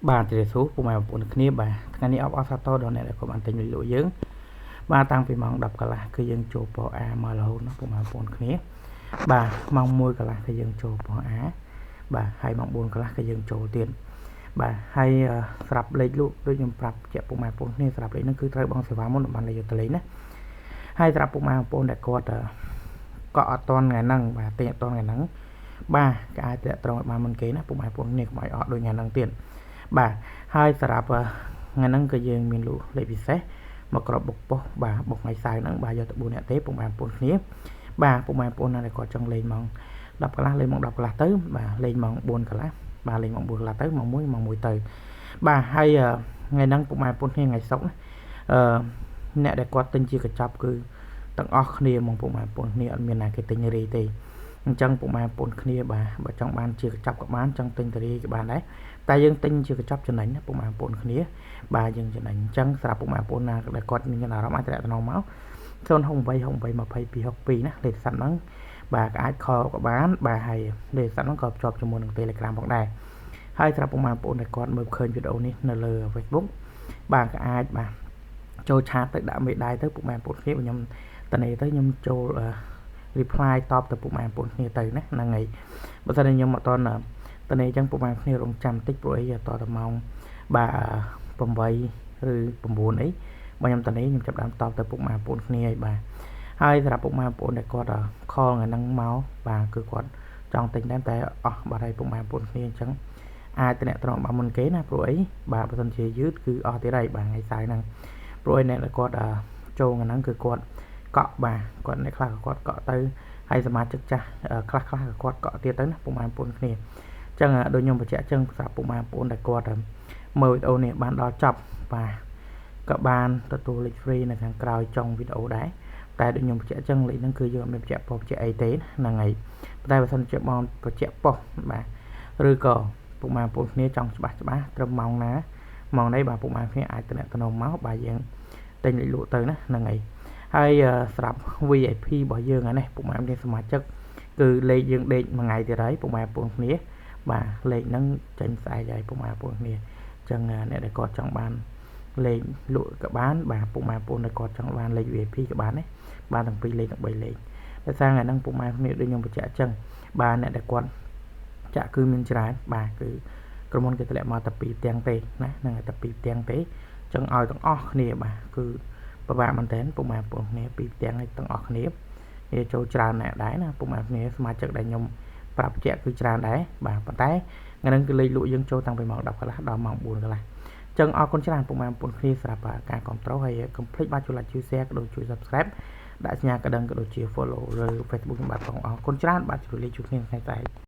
បាទជម្រាបសួរពុកម៉ែបងប្អូនគ្នាបាទថ្ងៃនេះអបអរសាទរដល់អ្នកដែលគាត់បានទិញលុយលក់យើងបាទតាំងពីម៉ោង10កន្លះគឺយើងចូលប៉ុស្តិ៍ A មករហូតណាពុកម៉ែបងប្អូនគ្នាបាទម៉ោង1កន្លះគឺយើងចូលប៉ុស្តិ៍ A បាទហើយម៉ោង4កន្លះគឺយើងចូលទៀតបាទហើយស្រាប់លេខលក់ដូចខ្ញុំប្រាប់ជាពុកម៉ែបងប្អូនគ្នាស្រាប់លេខហ្នឹងគឺត្រូវបង់សេវាមុនបានលេខយកទៅលេងណាហើយស្រាប់ពុកម៉ែបងប្អូនដែលគាត់ក៏អត់តន់ថ្ងៃហ្នឹងបាទទិញអត់តន់ថ្ងៃហ្នឹងបាទក៏អាចតាក់ត្រង់ឲ្យបានមុនគេណាពុកម៉ែបងប្អូនគ្នាកុំឲ្យអត់ដូចថ្ងៃហ្នឹងទៀតបាទហើយសម្រាប់ថ្ងៃហ្នឹងក៏យើងមានលក់លេខពិសេសមកក្របបុកប៉ុសបាទបុកថ្ងៃសៅរ៍ហ្នឹងបាទយកទៅ4នាក់ទេពុកម៉ែបងប្អូនគ្នាបាទពុកម៉ែបងប្អូនណាដែលគាត់ចង់លេងម៉ោង10កន្លះលេងម៉ោង10កន្លះទៅបាទលេងម៉ោង4កន្លះបាទលេងម៉ោង4កន្លះទៅម៉ោង1ម៉ោង1ទៅបាទហើយថ្ងៃហ្នឹងពុកម៉ែបងប្អូនគ្នាថ្ងៃសុក្រណាអឺអ្នកដែលគាត់ទិញជាកញ្ចប់គឺទាំងអស់គ្នាហ្មងពុកម៉ែបងប្អូនគ្នាអត់មានណាគេទិញរាយទេអញ្ចឹងពុកម៉ែបងប្អូនគ្នាបាទបើចង់បានជាកញ្ចប់ក៏បានចង់ទិញតរាយក៏បានដែរតែយើងទិញជាកញ្ចប់ចំណេញណាពុកម៉ែបងប្អូនគ្នាបាទយើងចំណេញអញ្ចឹងសម្រាប់ពុកម៉ែបងប្អូនណាដែលគាត់មានអារម្មណ៍អាចតំណងមក068 68 22 62ណាលេខទូរស័ព្ទហ្នឹងបាទក៏អាច call ក៏បានបាទហើយលេខទូរស័ព្ទហ្នឹងក៏ភ្ជាប់ជាមួយនឹង Telegram ផងដែរហើយសម្រាប់ពុកម៉ែបងប្អូនដែលគាត់មើលឃើញវីដេអូនេះនៅលើ Facebook បាទក៏អាចបាទចូល chat ទៅដាក់មេដៃទៅពុកម៉ែបងប្អូនគ្នាខ្ញុំតនេទៅខ្ញុំចូល reply តបទៅពុកម៉ែបងប្អូនគ្នាទៅណាហ្នឹងហើយបើសិនជាខ្ញុំអត់តន់តនេអញ្ចឹងពុកម៉ែគ្នារងចាំតិចព្រោះអីតទៅម៉ោងបាទ8ឬ9អីបើខ្ញុំតនេខ្ញុំចាប់ដើមតបទៅពុកម៉ែបងប្អូនគ្នាហើយបាទហើយសម្រាប់ពុកម៉ែបងប្អូនដែលគាត់ call ថ្ងៃហ្នឹងមកបាទគឺគាត់ចង់ទិញដែរតែអស់បាត់ហើយពុកម៉ែបងប្អូនគ្នាអញ្ចឹងអាចតំណត្រង់បានមុនគេណាព្រោះអីបាទបើសិនជាយឺតគឺអស់ទៀតហើយបាទថ្ងៃសៅរ៍ហ្នឹងព្រោះអីអ្នកដែលគាត់ចូលថ្ងៃហ្នឹងគឺគាត់កក់បាទគាត់អ្នកខ្លះក៏គាត់កក់ទៅហើយសមាជិកចាស់ខ្លះខ្លះក៏គាត់កក់ទៀតទៅណាពុកម៉ែបងប្អូនគ្នាអញ្ចឹងដូចខ្ញុំបញ្ជាក់អញ្ចឹងសម្រាប់ពុកម៉ែបងប្អូនដែលគាត់មើលវីដេអូនេះបានដល់ចប់បាទក៏បានទទួលលេខ free នៅខាងក្រោយចុងវីដេអូដែរតែដូចខ្ញុំបញ្ជាក់អញ្ចឹងលេខហ្នឹងគឺយើងអត់មានបញ្ជាក់ប៉ុស្តិ៍បញ្ជាក់អីទេហ្នឹងហើយតែបើសិនជាបងបញ្ជាក់ប៉ុស្តិ៍បាទឬក៏ពុកម៉ែបងប្អូនគ្នាចង់ច្បាស់ច្បាស់ត្រឹមម៉ោងណាម៉ោងនេះបាទពុកម៉ែគ្នាអាចតំណងមកបាទយើងទិញលេខលក់ទៅណាហ្នឹងហើយហើយសម្រាប់ VIP របស់យើងហ្នឹងពុកម៉ែគ្នាសមាជិកគឺលេខយើងដេកមួយថ្ងៃទៀតហើយពុកម៉ែបងប្អូនគ្នាបាទលេខហ្នឹងចេញស្អែកហើយពុកម៉ែបងប្អូនគ្នាអញ្ចឹងអ្នកដែលគាត់ចង់បានលេខលក់ក៏បានបាទពុកម៉ែបងប្អូនដែលគាត់ចង់បានលេខ VIP ក៏បានដែរបានទាំងពីរលេខទាំង3លេខដោយសារថ្ងៃហ្នឹងពុកម៉ែគ្នាដូចខ្ញុំបញ្ជាក់អញ្ចឹងបាទអ្នកដែលគាត់ចាក់គឺមានច្រើនបាទគឺក្រុមហ៊ុនគេតម្លាក់មកតែ2ផ្ទាំងទេណាហ្នឹងតែ2ផ្ទាំងទេអញ្ចឹងឲ្យទាំងអស់គ្នាបាទគឺពិបាកមែនតើពុកម៉ែបងប្អូនគ្នាពីរផ្ទាំងឲ្យទាំងអស់គ្នាវាចូលច្រើនអ្នកដែរណាពុកម៉ែគ្នាសមាជិកដែលខ្ញុំប្រាប់ជាក់គឺច្រើនដែរបាទប៉ុន្តែថ្ងៃហ្នឹងគឺលេខលក់យើងចូលតាំងពីម៉ោង10កន្លះដល់ម៉ោង4កន្លះចឹងអរគុណច្រើនពុកម៉ែបងប្អូនគ្នាសម្រាប់ការគ្រប់គ្រងហើយកុំភ្លេចបាទជួយ like ជួយ share ក៏ដូចជួយ subscribe ដាក់សញ្ញាកណ្ដឹងក៏ដូចជា follow លើ Facebook ខ្ញុំបាទផងអរគុណច្រើនបាទជម្រាបលាជួបគ្នាថ្ងៃស្អែក។